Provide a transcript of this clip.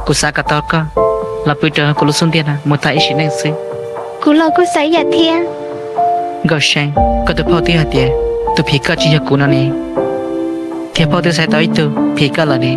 Kuv xav kom tau koj los pw rau kuv lub xub ntiag no mus tag ib sim neej xwb. Kuv los kuj xav ib yam thiab. Nkauj See, koj tus phauj twb hais tias tus phim koj tsis yog kuv no ne, thiab phauj twb xaiv tau ib tug phim koj lawm ne.